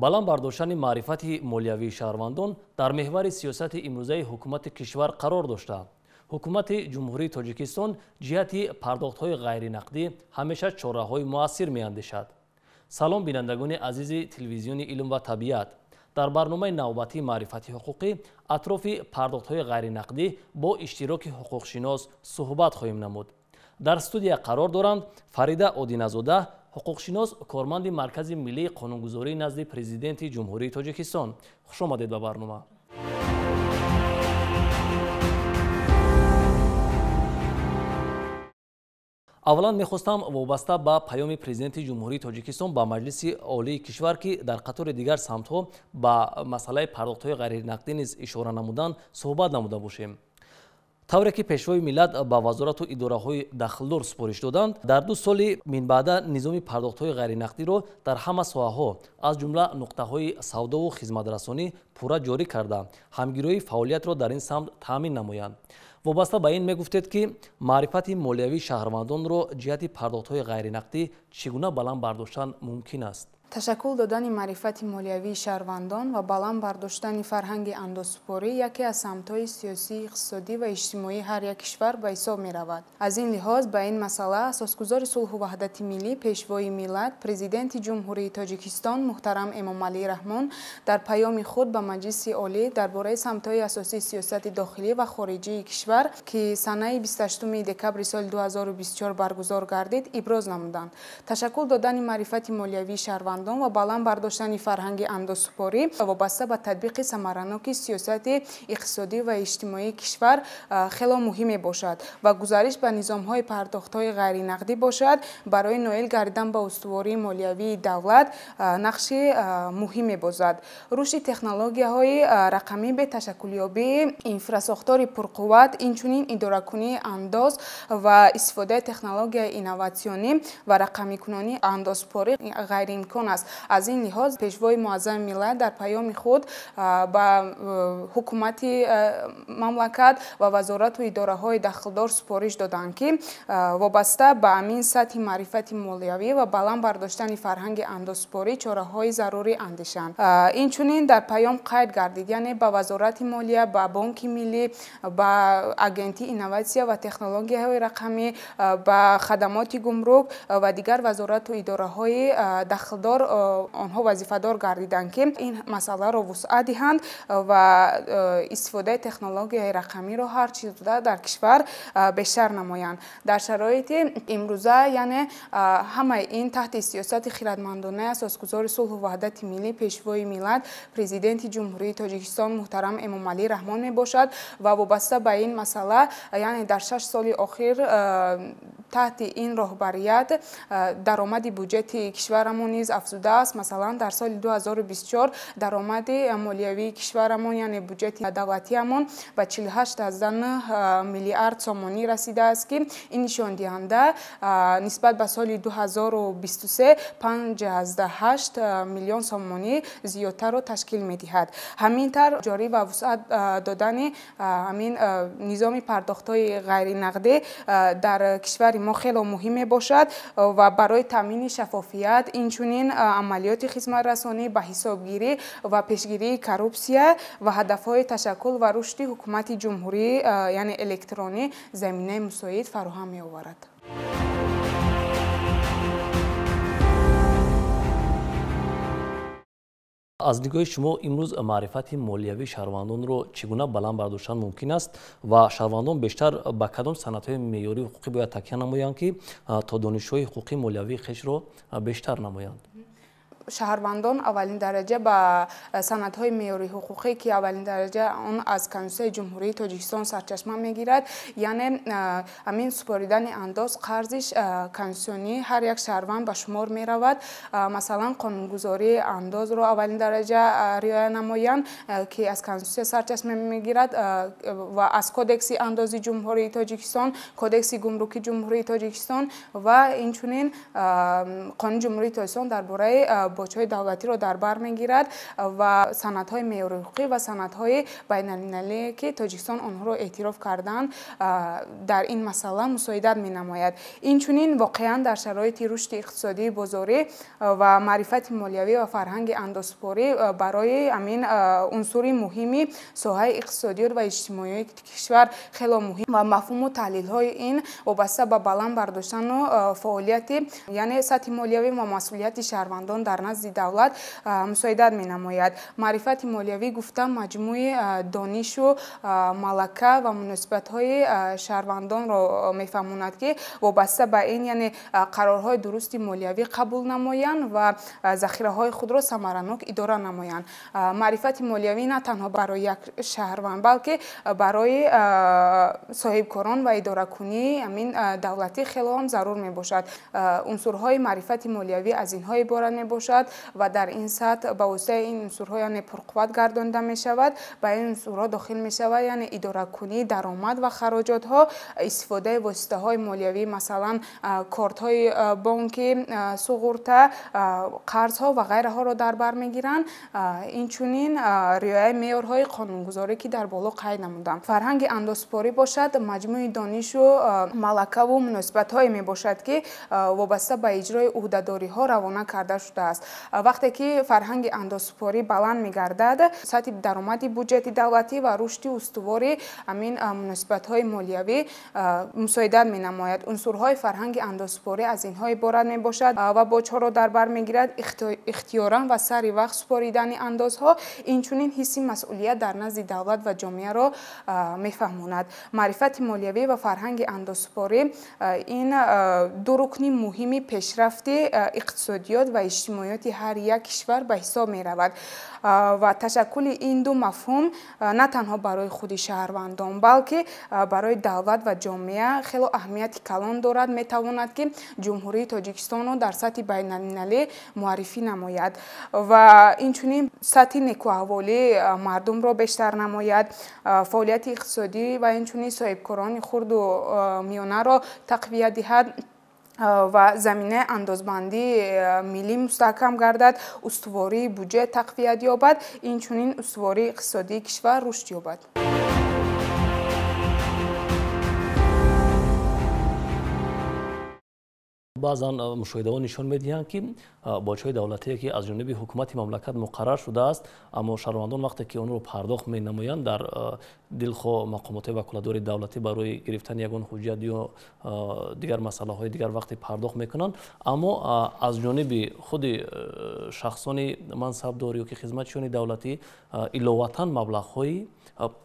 Баланд бардоштани маърифати молиявии шаҳрвандон дар меҳвари сиёсати имрӯзаи ҳукумати кишвар қарор дошта. Ҳукумати Ҷумҳурии Тоҷикистон ҷиҳати пардохтҳои ғайринақдӣ ҳамеша чораҳои муассир меандешад. Салом, бинандагони азизи телевизиони «Илм ва табиат». Дар барномаи навбатии маърифати ҳуқуқӣ атрофи пардохтҳои ғайринақдӣ бо иштироки ҳуқуқшинос суҳбат хоҳем намуд. Дар студия қарор доранд Фарида Одиназода, ҳуқуқшинос, корманди Маркази миллии қонунгузории назди Президенти Ҷумҳурии Тоҷикистон. Хуш омадед ба барнома. Аввалан мехостам вобаста ба паёми Президенти Ҷумҳурии Тоҷикистон ба Маҷлиси Олии кишвар, ки дар қатори дигар самтҳо ба масъалаи пардохтҳои ғайринақдӣ низ ишора намуданд, суҳбат намуда бошем. Тавре ки Пешвои миллат ба вазорату идораҳои дахлдор супориш доданд, дар 2 соли минбаъда низоми пардохтҳои ғайринақдиро дар ҳама соҳаҳо, аз ҷумла нуқтаҳои савдову хизматрасонӣ, пурра ҷорӣ карда, ҳамгироии фаъолиятро дар ин самт таъмин намоянд. Вобаста ба ин мегуфтед, ки маърифати молиявии шаҳрвандонро ҷиҳати пардохтҳои ғайринақдӣ чӣ гуна баланд бардоштан мумкин аст? Ташаккул додани маърифати молиявии шаҳрвандон ва баланд бардоштани фарҳанги андозсупорӣ яке аз самтҳои сиёсӣ, иқтисодӣ ва иҷтимоии ҳар як кишвар ба ҳисоб меравад. Аз ин лиҳоз ба ин масъала асосгузори сулҳу ваҳдати миллӣ, Пешвои миллат, Президенти Ҷумҳурии Тоҷикистон муҳтарам Эмомалӣ Раҳмон дар паёми худ ба Маҷлиси Олӣ дар бораи самтҳои асосии сиёсати дохилӣ ва хориҷии кишвар, ки санаи 28 декабри соли 2024 баргузор гардид, иброз намуданд. Ташаккул додани маърифати молиявии шаҳрвандон ва баланд бардоштани фарҳанги андозсупорӣ вобаста ба татбиқи самараноки сиёсати иқтисодӣ ва иҷтимоии кишвар хело муҳим мебошад ва гузариш ба низомҳои пардохтҳои ғайринақдӣ бошад, барои ноил гардан ба устувории молиявии давлат нақши муҳим мебозад. Рушди технологияҳои рақамӣ бе ташаккулёбии инфрасохтори пурқувват, инчунин идоракунии андоз ва истифодаи технологияи инноватсионӣ ва рақамикунонии андозсупорӣ ғайриимкон аст. Аз ин лиҳоз Пешвои муаззами миллат дар паёми худ ба ҳукумати мамлакат ва вазорату идораҳои дахлдор супориш доданд, ки вобаста ба ҳамин сатҳи маърифати молиявӣ ва баланд бардоштани фарҳанги андозсупорӣ чораҳои зарурӣ андешанд. Инчунин дар паём қайд гардид, яъне ба Вазорати молия, ба Бонки миллӣ, ба Агентии инноватсия ва технологияҳои рақамӣ, ба хадамоти гумрук ва дигар вазорату идораҳои дахлдор онҳо вазифадор гардиданд, ки ин масъаларо вусъат диҳанд ва истифодаи технологияи рақамиро ҳар чиз зуда дар кишвар бештар намоянд. Дар шароити имрӯза, яъне ҳамаи ин таҳти сиёсати хирадмандонаи асосгузори сулҳу ваҳдати миллӣ, Пешвои миллат, Президенти Ҷумҳурии Тоҷикистон муҳтарам Эмомалӣ Раҳмон мебошад ва вобаста ба ин масъала, яъне дар 6 соли охир таҳти ин роҳбарият даромади буҷети кишварамон низ афзудааст. Масалан, дар соли 2024 даромади молиявии кишварамон, яъне буҷети давлатиамон ба 48,9 миллиард сомонӣ расидааст, ки ин нишондиҳанда нисбат ба соли 2023 5,8 миллион сомонӣ зиёдтарро ташкил медиҳад. Ҳамин тавр ҷорӣ ва вусъат додани ҳамин низоми пардохтҳои ғайринақдӣ дар кишвари мо хело муҳим мебошад ва барои таъмини шаффофият, инчунин амалиёти хизматрасонӣ, ба ҳисобгирӣ ва пешгирии коррупсия ва ҳадафҳои ташаккул ва рушди ҳукумати ҷумҳурӣ, яъне электронӣ, заминаи мусоид фароҳам меоварад. Аз нигоҳи шумо имрӯз маърифати молиявии шаҳрвандонро чӣ гуна баланд бардоштан мумкин аст ва шаҳрвандон бештар ба кадом санадҳои меъёрии ҳуқуқӣ бояд такя намоянд, ки то донишҳои ҳуқуқии молиявии хешро бештар намоянд? Шаҳрвандон аввалин дараҷа ба санадҳои меъёрии ҳуқуқӣ, ки аввалин дараҷа он аз Конститутсияи Ҷумҳурии Тоҷикистон сарчашма мегирад, яъне ҳамин супоридани андоз қарзи конститутсионии ҳар як шаҳрванд ба шумор меравад. Масалан, қонунгузории андозро аввалин дараҷа риоя намоянд, ки аз Конститутсия сарчашма мегирад ва аз Кодекси андози Ҷумҳурии Тоҷикистон, Кодекси гумруки Ҷумҳурии Тоҷикистон ва инчунин Қонуни Ҷумҳурии Тоҷикистон дар бораи боҷҳои давлатиро дар бар мегирад ва санадҳои меъёрии ҳуқуқӣ ва санадҳои байналмилалие, ки Тоҷикистон онҳоро эътироф карданд, дар ин масъала мусоидат менамояд. Инчунин воқеан дар шароити рушди иқтисодии бозорӣ ва маърифати молиявӣ ва фарҳанги андозсупорӣ барои ҳамин унсури муҳими соҳаи иқтисодиёт ва иҷтимоии кишвар хело муҳим ва мафҳуму таҳлилҳои ин вобаста ба баланд бардоштану фаъолияти, яъне сатҳи молиявӣ ва масъулияти шаҳрвандон дар назди давлат мусоидат менамояд. Маърифати молиявӣ гуфта маҷмӯи донишу малака ва муносибатҳои шаҳрвандонро мефаҳмонад, ки вобаста ба ин, яъне қарорҳои дурусти молиявӣ қабул намоянд ва захираҳои худро самаранок идора намоянд. Маърифати молиявӣ на танҳо барои як шаҳрванд, балки барои соҳибкорон ва идоракунии ҳамин давлатӣ хело ҳам зарур мебошад. Унсурҳои маърифати молиявӣ аз инҳо иборат мебошад ва дар ин сатҳ ба воситаи ин унсурҳо, яъне пурқувват гардонида мешавад. Ба ин унсурҳо дохил мешавад, яъне идоракунии даромад ва хароҷотҳо, истифодаи воситаҳои молиявӣ, масалан кортҳои бонкӣ, суғурта, қарзҳо ва ғайраҳоро дар бар мегиранд. Инчунин риояи меъёрҳои қонунгузорӣ, ки дар боло қайд намудам. Фарҳанги андозсупорӣ бошад маҷмӯи донишу малакаву муносибатҳое мебошад, ки вобаста ба иҷрои ӯҳдадориҳо равона карда шудааст. Вақте ки фарҳанги андозсупорӣ баланд мегардад, сатҳи даромади буҷети давлатӣ ва рушди устувори ҳамин муносибатҳои молиявӣ мусоидат менамояд. Унсурҳои фарҳанги андозсупорӣ аз инҳо иборат мебошад ва боҷҳоро дар бар мегирад, ихтиёран ва сари вақт супоридани андозҳо, инчунин ҳисси масъулият дар назди давлат ва ҷомеаро мефаҳмонад. Маърифати молиявӣ ва фарҳанги андозсупорӣ ин ду рукни муҳими пешрафти иқтисодиёт ва иҷтимоиёти ҳар як кишвар ба ҳисоб меравад ва ташаккули ин ду мафҳум на танҳо барои худи шаҳрвандон, балки барои давлат ва ҷомеа хело аҳамияти калон дорад. Метавонад, ки Ҷумҳурии Тоҷикистонро дар сатҳи байналмилалӣ муаррифӣ намояд ва инчунин сатҳи некӯаҳволии мардумро бештар намояд, фаъолияти иқтисодӣ ва инчунин соҳибкорони хурду миёнаро тақвият диҳад ва заминаи андозбандии миллӣ мустаҳкам гардад, устувории буҷет тақвият ёбад, инчунин устувории иқтисодии кишвар рушд ёбад. Баъзан мушоҳидаҳо нишон медиҳанд, ки боҷҳои давлатие, ки аз ҷониби ҳукумати мамлакат муқаррар шудааст, аммо шаҳрвандон вақте ки онро пардохт менамоянд, дар дилхоҳ мақомотҳои ваколатдори давлатӣ барои гирифтани ягон ҳуҷҷат ё дигар масъалаҳои дигар вақте пардохт мекунанд, аммо аз ҷониби худи шахсони мансабдор ё ки хизматчиёни давлатӣ иловатан маблағҳои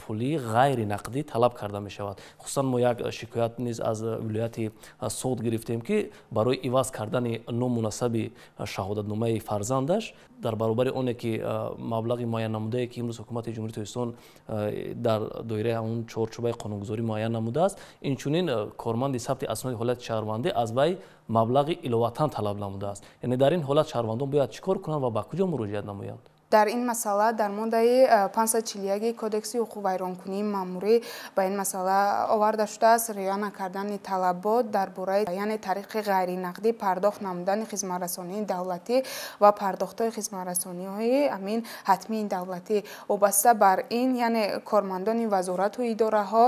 пулии ғайринақдӣ талаб карда мешавад. Хусусан мо як шикоят низ аз вилояти Суғд гирифтем, ки барои иваз кардани номунасаби шаҳодатномаи фарзандаш дар баробари оне ки маблағи муайян намудае, ки имрӯз ҳукумати Ҷумҳурии Тоҷикистон дар доираи он чорчӯбаи қонунгузорӣ муайян намудааст, инчунин корманди сабти асноди ҳолати шаҳрвандӣ аз вай маблағи иловатан талаб намудааст. Яъне дар ин ҳолат шаҳрвандон бояд чӣ кор кунанд ва ба куҷо муроҷиат намоянд? Дар ин масъала дар моддаи 541 Кодекси ҳуқуқвайронкунии маъмурӣ ба ин масъала оварда шудааст: риоя накардани талабот дар бораи, яъне тариқи ғайринақдӣ пардохт намудани хизматрасонии давлатӣ ва пардохтҳои хизматрасониҳои ҳамин ҳатмии давлатӣ. Вобаста бар ин, яъне кормандони вазорату идораҳо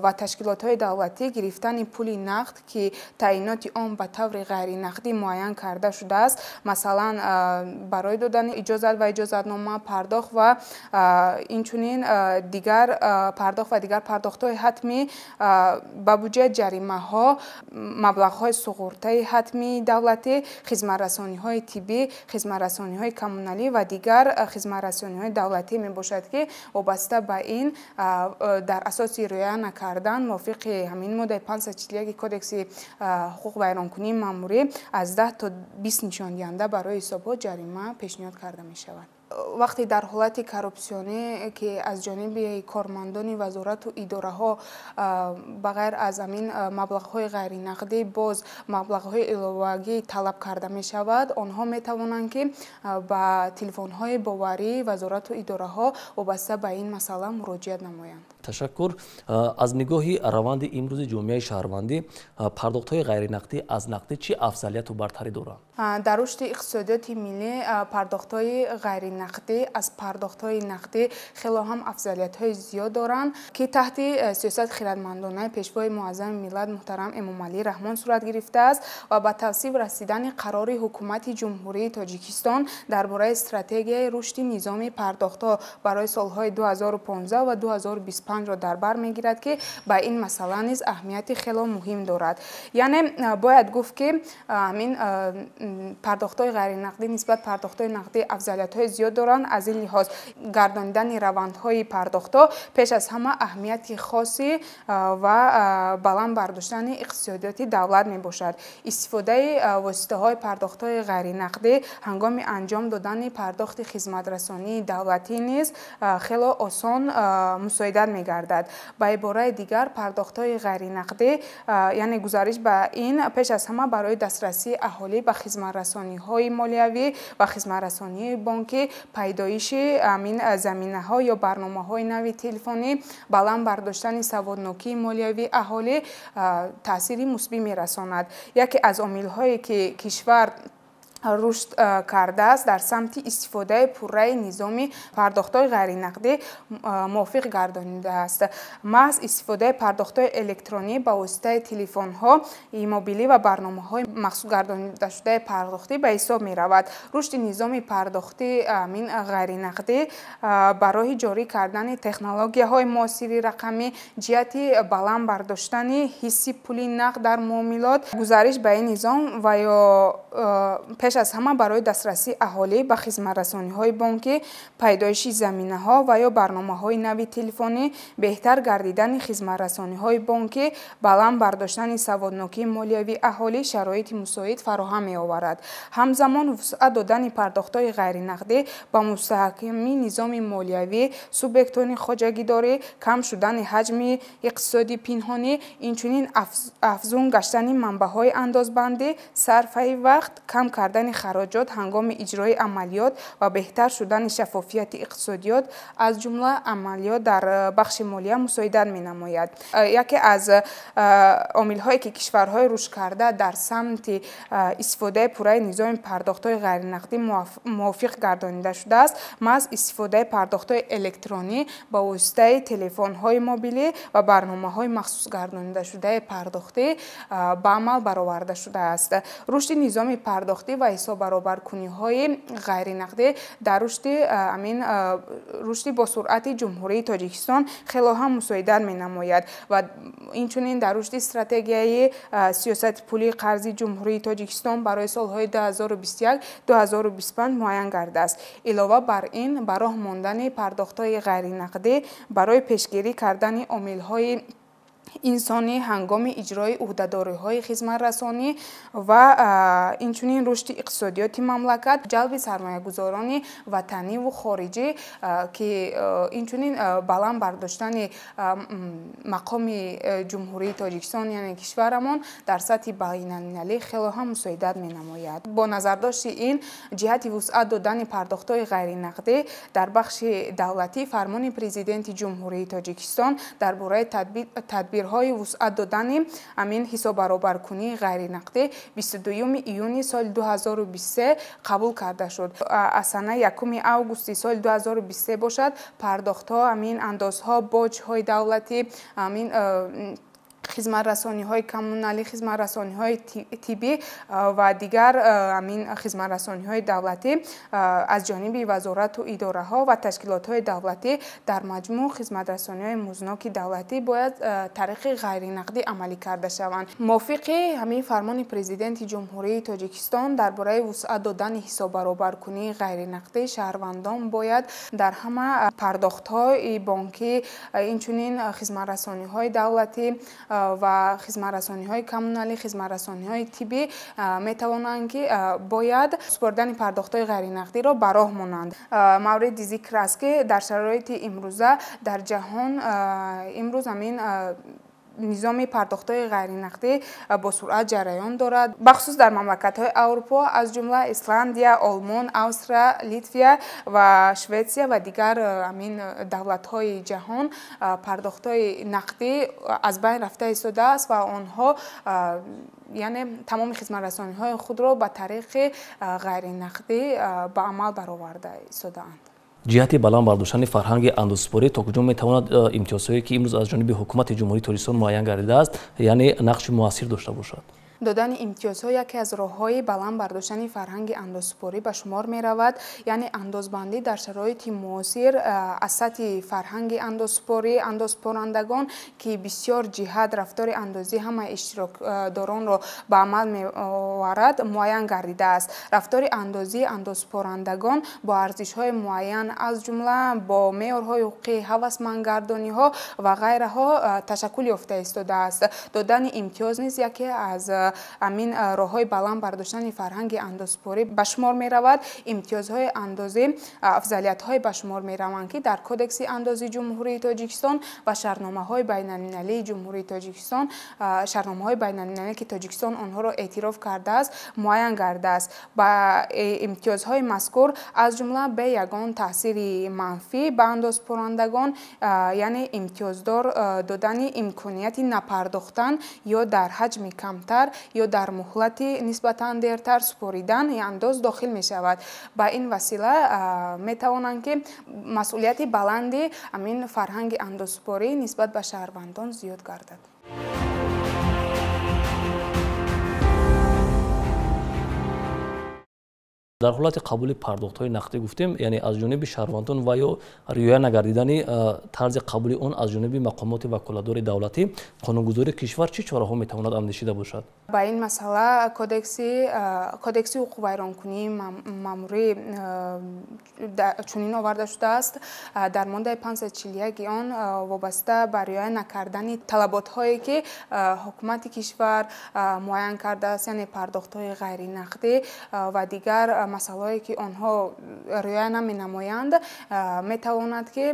ва ташкилотҳои давлатӣ гирифтани пули нақд, ки таъиноти он ба таври ғайринақдӣ муайян карда шудааст, масалан барои додани иҷозат ва иҷозатнома, пардохт ва инчунин дигар пардохт ва дигар пардохтҳои ҳатмӣ ба буҷет, ҷаримаҳо, маблағҳои суғуртаи ҳатмии давлатӣ, хизматрасониҳои тиббӣ, хизматрасониҳои коммуналӣ ва дигар хизматрасониҳои давлатӣ мебошад, ки вобаста ба ин дар асоси риоя накардан мувофиқи ҳамин моддаи 541 Кодекси ҳуқуқвайронкунии маъмурӣ аз 10 то 20 нишондиҳанда барои ҳисобҳо ҷарима пешниҳод карда мешавад. Вақте дар ҳолати коррупсионӣ, ки аз ҷониби кормандони вазорату идораҳо ба ғайр аз ҳамин маблағҳои ғайринақдӣ боз маблағҳои иловагӣ талаб карда мешавад, онҳо метавонанд, ки ба телефонҳои боварии вазорату идораҳо вобаста ба ин масъала муроҷиат намоянд. Ташаккур. Аз нигоҳи раванди имрӯзи ҷомеаи шаҳрвандӣ, пардохтҳои ғайринақдӣ аз нақдӣ чӣ афзалияту бартарӣ доранд? Дар рушди иқтисодиёти миллӣ пардохтҳои ғайринақдӣ аз пардохтҳои нақдӣ хело ҳам афзалиятҳои зиёд доранд, ки таҳти сиёсати хирадмандонаи Пешвои Муаззами миллат муҳтарам Эмомалӣ Раҳмон сурат гирифтааст ва ба тавсиб расидани қарори Ҳукумати Ҷумҳурии Тоҷикистон дар бораи стратегияи рушди низоми пардохтҳо барои солҳои 2015 ва 2025-ро дар бар мегирад, ки ба ин масъала низ аҳамияти хело муҳим дорад. Яъне бояд гуфт, ки ҳамин пардохтҳои ғайринақдӣ нисбат пардохтҳои нақдӣ афзалиятҳои зиёд доранд. Аз ин лиҳоз гардонидани равандҳои пардохтҳо пеш аз ҳама аҳамияти хоси ва баланд бардоштани иқтисодиёти давлат мебошад. Истифодаи воситаҳои пардохтҳои ғайринақдӣ ҳангоми анҷом додани пардохти хизматрасонии давлатӣ низ хело осон мусоидат мегардад. Ба ибораи дигар, пардохтҳои ғайринақдӣ, яъне гузариш ба ин пеш аз ҳама барои дастрасии аҳолӣ ба хизматрасониҳои молиявӣ ва хизматрасонии бонкӣ, пайдоиши ҳамин заминаҳо ё барномаҳои нави телефонӣ, баланд бардоштани саводнокии молиявии аҳолӣ таъсири мусбӣ мерасонад. Яке аз омилҳое, ки кишвар рушд кардааст дар самти истифодаи пурраи низоми пардохтҳои ғайринақдӣ мувофиқ гардонидааст, маҳз истифодаи пардохтҳои электронӣ ба воситаи телефонҳои мобилӣ ва барномаҳои махсус гардонидашудаи пардохтӣ ба ҳисоб меравад. Рушди низоми пардохти ҳамин ғайринақдӣ ба роҳи ҷорӣ кардани технологияҳои муосири рақамӣ ҷиҳати баланд бардоштани ҳисси пули нақд дар муомилот, гузариш ба ин низом ва ё пеш аз ҳама барои дастрасии аҳолӣ ба хизматрасониҳои бонкӣ, пайдоиши заминаҳо ва ё барномаҳои нави телефонӣ, беҳтар гардидани хизматрасониҳои бонкӣ, баланд бардоштани саводнокии молиявии аҳолӣ шароити мусоид фароҳам меоварад. Ҳамзамон вусъат додани пардохтҳои ғайринақдӣ ба мустаҳкамии низоми молиявӣ, субъектҳои хоҷагидорӣ, кам шудани ҳаҷми иқтисоди пинҳонӣ, инчунин афзун гаштани манбаъҳои андозбандӣ, сарфаи вақт, кам кардани хароҷот ҳангоми иҷрои амалиёт ва беҳтар шудани шаффофияти иқтисодиёт, аз ҷумла амалиёт дар бахши молия мусоидат менамояд. Яке аз омилҳое, ки кишварҳои рушдкарда дар самти истифодаи пурраи низоми пардохтҳои ғайринақдӣ мувофиқ гардонида шудааст, маҳз истифодаи пардохтҳои электронӣ ба воситаи телефонҳои мобилӣ ва барномаҳои махсус гардонидашудаи пардохтӣ ба амал бароварда шудааст. Рушди низоми пардохтӣ ва ҳисоббаробаркуниҳои ғайринақдӣ дар рушди ҳамин рушди босуръати Ҷумҳурии Тоҷикистон хело ҳам мусоидат менамояд ва инчунин дар рушди стратегияи сиёсати пулии қарзи Ҷумҳурии Тоҷикистон барои солҳои 2021-2025 муайян гардааст. Илова бар ин, ба роҳ мондани пардохтҳои ғайринақдӣ барои пешгирӣ кардани омилҳои инсонӣ ҳангоми иҷрои ӯҳдадориҳои хизматрасонӣ ва инчунин рушди иқтисодиёти мамлакат, ҷалби сармоягузорони ватаниву хориҷӣ, ки инчунин баланд бардоштани мақоми Ҷумҳурии Тоҷикистон, яъне кишварамон, дар сатҳи байналмилалӣ хело ҳам мусоидат менамояд. Бо назардошти ин, ҷиҳати вусъат додани пардохтҳои ғайринақдӣ дар бахши давлатӣ фармони Президенти Ҷумҳурии Тоҷикистон дар бораи тадбирҳои вусъат додани ҳамин ҳисоббаробаркунии ғайринақдӣ 22 июни соли 2023 қабул карда шуд. Аз санаи 1 августи соли 2023 бошад, пардохтҳо, ҳамин андозҳо, боҷҳои давлатӣ, ҳамин хизматрасониҳои коммуналӣ, хизматрасониҳои тиббӣ ва дигар ҳамин хизматрасониҳои давлатӣ аз ҷониби вазорату идораҳо ва ташкилотҳои давлатӣ, дар маҷмӯъ хизматрасониҳои музноки давлатӣ бояд тариқи ғайринақдӣ амалӣ карда шаванд. Мувофиқи ҳамин фармони Президенти Ҷумҳурии Тоҷикистон дар бораи вусъат додани ҳисоббаробаркунии ғайринақдӣ, шаҳрвандон бояд дар ҳама пардохтҳои бонкӣ, инчунин хизматрасониҳои давлатӣ ва хизматрасониҳои коммуналӣ, хизматрасониҳои тиббӣ метавонанд, ки бояд супоридани пардохтҳои ғайринақдиро ба роҳ монанд. Мавриди зикр аст, ки дар шароити имрӯза дар ҷаҳон имрӯз ҳамин Низоми пардохтҳои ғайринақдӣ бо суръат ҷараён дорад, бахусус дар мамлакатҳои Аврупо, аз ҷумла Исландия, Олмон, Австрия, Литвия ва Шветсия ва дигар ҳамин давлатҳои ҷаҳон пардохтҳои нақдӣ аз байн рафта истодааст ва онҳо яъне тамоми хизматрасониҳои худро ба тариқи ғайринақдӣ ба амал бароварда истодаанд. Ҷиҳати баланд бардоштани фарҳанги андозсупорӣ то куҷо метавонад имтиёзҳое, ки имрӯз аз ҷониби ҳукумати Ҷумҳурии Тоҷикистон муайян гардидааст, яъне нақши муассир дошта бошад? Додани имтиёзҳо яке аз роҳҳои баланд бардоштани фарҳанги андозсупорӣ ба шумор меравад. Яъне андозбандӣ дар шароити муосир аз сатҳи фарҳанги андозсупорӣ андозсупорандагон, ки бисёр ҷиҳат рафтори андозӣ ҳамаи иштирокдоронро ба амал меоварад, муайян гардидааст. Рафтори андозии андозсупорандагон бо арзишҳои муайян, аз ҷумла бо меъёрҳои ҳуқуқӣ, ҳавасмандгардониҳо ва ғайраҳо ташаккул ёфта истодааст. Додани имтиёз низ яке аз ҳамин роҳҳои баланд бардоштани фарҳанги андозсупорӣ ба шумор меравад. Имтиёзҳои андозӣ афзалиятҳое ба шумор мераванд, ки дар Кодекси андози Ҷумҳурии Тоҷикистон ва шартномаҳои байналмилалии Ҷумҳурии Тоҷикистон, шартномаҳои байналмилалие, ки Тоҷикистон онҳоро эътироф кардааст, муайян гардааст. Ба имтиёзҳои мазкур аз ҷумла бе ягон таъсири манфӣ ба андозсупорандагон, яъне имтиёздор додани имконияти напардохтан ё дар ҳаҷми камтар ё дар муҳлати нисбатан дертар супоридани андоз дохил мешавад. Ба ин васила метавонанд, ки масъулияти баланди ҳамин фарҳанги андозсупорӣ нисбат ба шаҳрвандон зиёд гардад. Дар ҳолати қабули пардохтҳои нақдӣ гуфтем, яъне аз ҷониби шаҳрвандон ва ё риоя нагардидани тарзи қабули он аз ҷониби мақомоти ваколатдори давлатӣ, қонунгузории кишвар чӣ чораҳо метавонад андешида бошад? Ба ин масъала Кодекси ҳуқуқвайронкунии маъмурӣ чунин оварда шудааст. Дар моддаи 541 он вобаста ба риоя накардани талаботҳое, ки ҳукумати кишвар муайян кардааст, яъне пардохтҳои ғайринақдӣ ва дигар масъалаҳое, ки онҳо риоя наменамоянд, метавонад, ки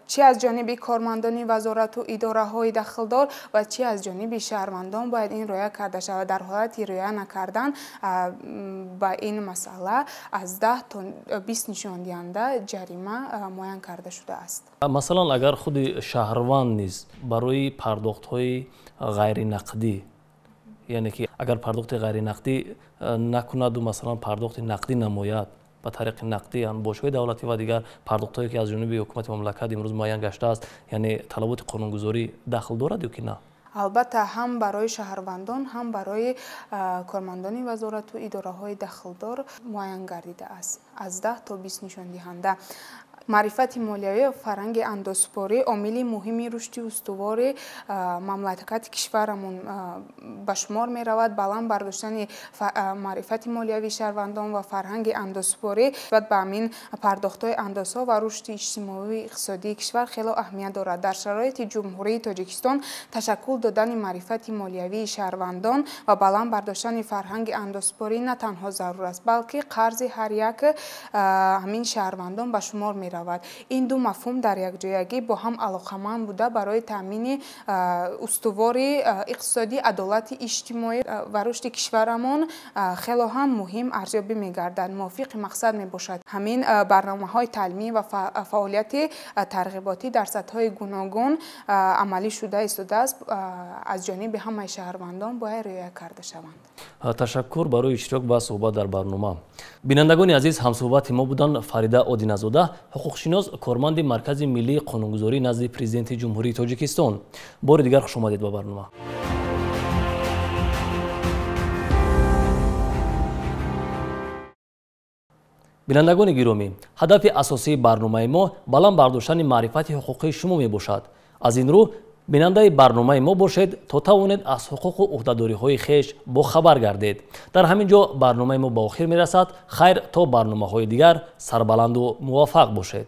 чи аз ҷониби кормандони вазорату идораҳои дахлдор ва чи аз ҷониби шаҳрвандон бояд ин риоя карда шавад. Дар ҳолати риоя накардан ба ин масъала аз 10 то 20 нишондиҳанда ҷарима муайян карда шудааст. Масалан, агар худи шаҳрванд низ барои пардохтҳои ғайринақдӣ, яъне ки агар пардохти ғайринақдӣ накунаду масалан пардохти нақдӣ намояд, ба тариқи нақдӣ боҷҳои давлатӣ ва дигар пардохтҳое, ки аз ҷониби ҳукумати мамлакат имрӯз муайян гаштааст, яъне талаботи қонунгузорӣ дахл дорад ё ки на? Албатта, ҳам барои шаҳрвандон, ҳам барои кормандони вазорату идораҳои дахлдор муайян гардидааст аз 10 то 20 нишондиҳанда. Маърифати молиявӣ ва фарҳанги андозсупорӣ омили муҳими рушди устувори мамлакати кишварамон ба шумор меравад. Баланд бардоштани маърифати молиявии шаҳрвандон ва фарҳанги андозсупорӣ нисбат ба ҳамин пардохтҳои андозҳо ва рушди иҷтимоию иқтисодии кишвар хело аҳамият дорад. Дар шароити Ҷумҳурии Тоҷикистон ташаккул додани маърифати молиявии шаҳрвандон ва баланд бардоштани фарҳанги андозсупорӣ на танҳо зарур аст, балки қарзи ҳар як ҳамин шаҳрвандон ба шумор меравад. Ин ду мафҳум дар якҷоягӣ бо ҳам алоқаманд буда барои таъмини устувори иқтисодӣ, адолати иҷтимоӣ ва рушди кишварамон хело ҳам муҳим арзёбӣ мегардад. Мувофиқи мақсад мебошад ҳамин барномаҳои таълимӣ ва фаъолияти тарғиботӣ дар сатҳҳои гуногун амалӣ шуда истодааст, аз ҷониби ҳамаи шаҳрвандон бояд риоя карда шаванд. Ташаккур барои иштирок ва суҳбат дар барнома. Бинандагони азиз, ҳамсуҳбати мо буданд Фарида Одиназода, ҳуқуқшинос, корманди Маркази миллии қонунгузорӣ назди Президенти Ҷумҳурии Тоҷикистон. Бори дигар хуш омадед ба барнома. Бинандагони гиромӣ, ҳадафи асосии барномаи мо баланд бардоштани маърифати ҳуқуқии шумо мебошад. Аз ин рӯ бинандаи барномаи мо бошед, то тавонед аз ҳуқуқу ӯҳдадориҳои хеш бохабар гардед. Дар ҳамин ҷо барномаи мо ба охир мерасад. Хайр, то барномаҳои дигар сарбаланду муваффақ бошед.